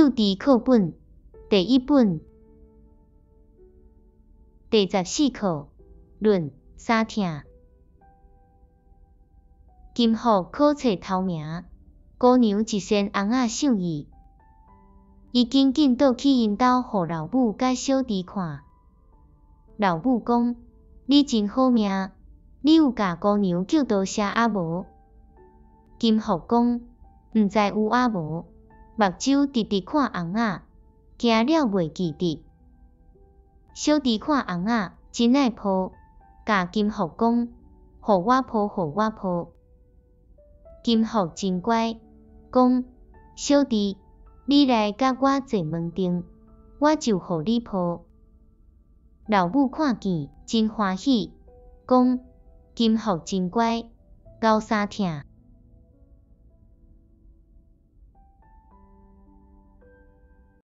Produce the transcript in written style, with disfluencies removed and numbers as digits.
幼稚課本第一本第14課，論三疼。金福考冊頭名，姑娘一身尪仔想伊，伊緊緊倒去𪜶兜，予老母佮小弟看。老母講：你真好命，你有共姑娘叫多謝抑無？金福講：毋知有抑無，目睭直直看尪仔，驚了袂記得。小弟看尪仔真愛抱，共金福講：予我抱，予我抱。金福真乖，講：小弟，你來佮我坐門頂，我就予你抱。老母看見真歡喜，講：金福真乖，𠢕三疼。